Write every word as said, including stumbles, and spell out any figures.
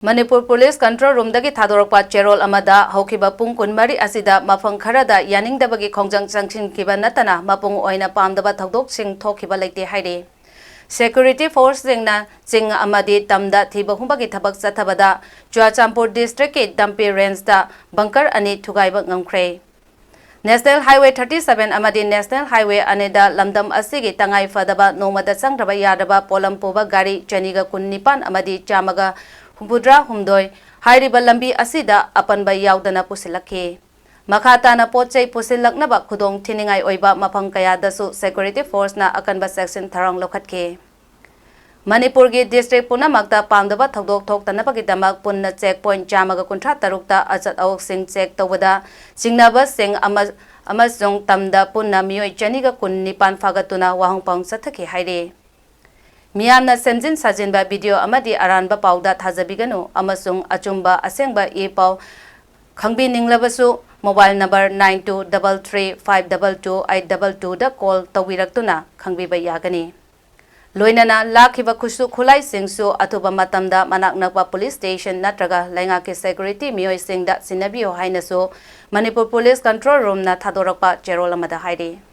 Manipur police control ꯔꯨꯝꯗꯒꯤ ꯊꯥꯗꯣꯔꯛꯄ ꯆꯦꯔꯣꯜ ꯑꯃꯗ ꯍꯧꯈꯤꯕ ꯄꯨꯡ ꯀꯨꯟꯃꯔꯤ ꯑꯁꯤꯗ ꯃꯐꯝ ꯈꯔꯗ ꯌꯥꯅꯤꯡꯗꯕꯒꯤ ꯈꯣꯡꯖꯪ ꯆꯪꯁꯤꯟꯈꯤꯕ ꯅꯠꯇꯅ ꯃꯄꯨꯡ ꯑꯣꯏꯅ ꯄꯥꯝꯗꯕ ꯊꯧꯗꯣꯛꯁꯤꯡ ꯊꯣꯛꯈꯤꯕ ꯂꯩꯇꯦ ꯍꯥꯏꯔꯤ꯫ ꯁꯦꯀ꯭ꯌꯨꯔꯤꯇꯤ ꯐꯣꯔꯁꯁꯤꯡꯅ ꯆꯤꯡ ꯑꯃꯗꯤ ꯇꯝꯗ ꯊꯤꯕ ꯍꯨꯝꯕꯒꯤ ꯊꯕꯛ ꯆꯠꯊꯕꯗ ꯆꯨꯔꯥꯆꯥꯟꯄꯨꯔ ꯗꯤꯁꯇ꯭ꯔꯤꯛꯀꯤ ꯗꯝꯄꯤ ꯔꯦꯟꯖꯇ ꯕꯪꯀꯔ ꯑꯅꯤ ꯊꯨꯒꯥꯏꯕ ꯉꯝꯈ꯭ꯔꯦ꯫ ꯅꯦꯁꯅꯦꯜ ꯍꯥꯏꯋꯦ ꯊꯥꯔꯇꯤ ꯁꯚꯦꯟ ꯑꯃꯗꯤ ꯅꯦꯁꯅꯦꯜ ꯍꯥꯏꯋꯦ ꯑꯅꯤꯗ ꯂꯝꯗꯝ ꯑꯁꯤꯒꯤ ꯇꯉꯥꯏ ꯐꯗꯕ ꯅꯣꯡꯃꯗ ꯆꯪꯗ꯭ꯔꯕ ꯌꯥꯗ꯭ꯔꯕ ꯄꯣꯠꯂꯝ ꯄꯨꯕ ꯒꯥꯔꯤ ꯆꯅꯤꯒ ꯀꯨꯟ ꯅꯤꯄꯥꯟ ꯑꯃꯗꯤ ꯆꯥꯝꯃꯒ ꯍꯨꯝꯐꯨꯇꯔꯥ ꯍꯨꯝꯗꯣꯏ ꯍꯥꯏꯔꯤꯕ ꯂꯝꯕꯤ ꯑꯁꯤꯗ ꯑꯄꯟꯕ ꯌꯥꯎꯗꯅ ꯄꯨꯁꯤꯜꯂꯛꯈꯤ꯫ ꯃꯈꯥ ꯇꯥꯅ ꯄꯣꯠ ꯆꯩ ꯄꯨꯁꯤꯜꯂꯛꯅꯕ ꯈꯨꯗꯣꯡ ꯊꯤꯅꯤꯡꯉꯥꯏ ꯑꯣꯏꯕ ꯃꯐꯝ ꯀꯌꯥꯗꯁꯨ ꯁꯦꯀ꯭ꯌꯨꯔꯤꯇꯤ ꯐꯣꯔꯁꯅ ꯑꯀꯟꯕ ꯆꯦꯛꯁꯤꯟ ꯊꯧꯔꯥꯡ ꯂꯧꯈꯠꯈꯤ꯫ ꯃꯅꯤꯄꯨꯔꯒꯤ ꯗꯤꯁꯇ꯭ꯔꯤꯛ ꯄꯨꯝꯅꯃꯛꯇ ꯄꯥꯝꯗꯕ ꯊꯧꯗꯣꯛ ꯊꯣꯛꯇꯅꯕꯒꯤꯗꯃꯛ ꯄꯨꯟꯅ ꯆꯦꯛ ꯄꯣꯏꯟꯠ ꯆꯥꯝꯃꯒ ꯀꯨꯟꯊ꯭ꯔꯥ ꯇꯔꯨꯛꯇ ꯑꯆꯠ ꯑꯋꯣꯛꯁꯤꯡ ꯆꯦꯛ ꯇꯧꯕꯗ ꯆꯤꯡꯅꯕꯁꯤꯡ ꯑꯃ-, ꯑꯃꯁꯨꯡ ꯇꯝꯗ ꯄꯨꯟꯅ ꯃꯤꯑꯣꯏ ꯆꯅꯤꯒ ꯀꯨꯟ ꯅꯤꯄꯥꯟ ꯐꯥꯒꯠꯇꯨꯅ ꯋꯥꯍꯪ ꯄꯥꯎ ꯆꯠꯊꯈꯤ ꯍꯥꯏꯔꯤ꯫ ꯃꯤꯌꯥꯝꯅ ꯁꯦꯝꯖꯤꯟ ꯁꯥꯖꯤꯟꯕ ꯚꯤꯗꯤꯑꯣ ꯑꯃꯗꯤ ꯑꯔꯥꯟꯕ ꯄꯥꯎꯗ ꯊꯥꯖꯕꯤꯒꯅꯨ ꯑꯃꯁꯨꯡ ꯑꯆꯨꯝꯕ ꯑꯁꯦꯡꯕ ꯏ ꯄꯥꯎ ꯈꯪꯕꯤꯅꯤꯡꯂꯕꯁꯨ mobile number nine two double three five double two eight double twoꯗ ꯀꯣꯜ ꯇꯧꯕꯤꯔꯛꯇꯨꯅ ꯈꯪꯕꯤꯕ ꯌꯥꯒꯅꯤ꯫ ꯂꯣꯏꯅꯅ ꯂꯥꯛꯈꯤꯕ ꯈꯨꯠꯁꯨ ꯈꯨꯠꯂꯥꯏꯁꯤꯡꯁꯨ ꯑꯊꯨꯕ ꯃꯇꯝꯗ ꯃꯅꯥꯛ ꯅꯛꯄ ꯄꯨꯂꯤꯁ ꯁ꯭ꯇꯦꯁꯟ ꯅꯠꯇ꯭ꯔꯒ ꯂꯩꯉꯥꯛꯀꯤ ꯁꯦꯀ꯭ꯌꯨꯔꯤꯇꯤ ꯃꯤꯑꯣꯏꯁꯤꯡꯗ ꯁꯤꯟꯅꯕꯤꯌꯨ ꯍꯥꯏꯅꯁꯨ ꯃꯅꯤꯄꯨꯔ ꯄꯨꯂꯤꯁ ꯀꯟꯇ꯭ꯔꯣꯜ ꯔꯨꯝꯅ ꯊꯥꯗꯣꯔꯛꯄ ꯆꯦꯔꯣꯜ ꯑꯃꯗ ꯍꯥꯏꯔꯤ꯫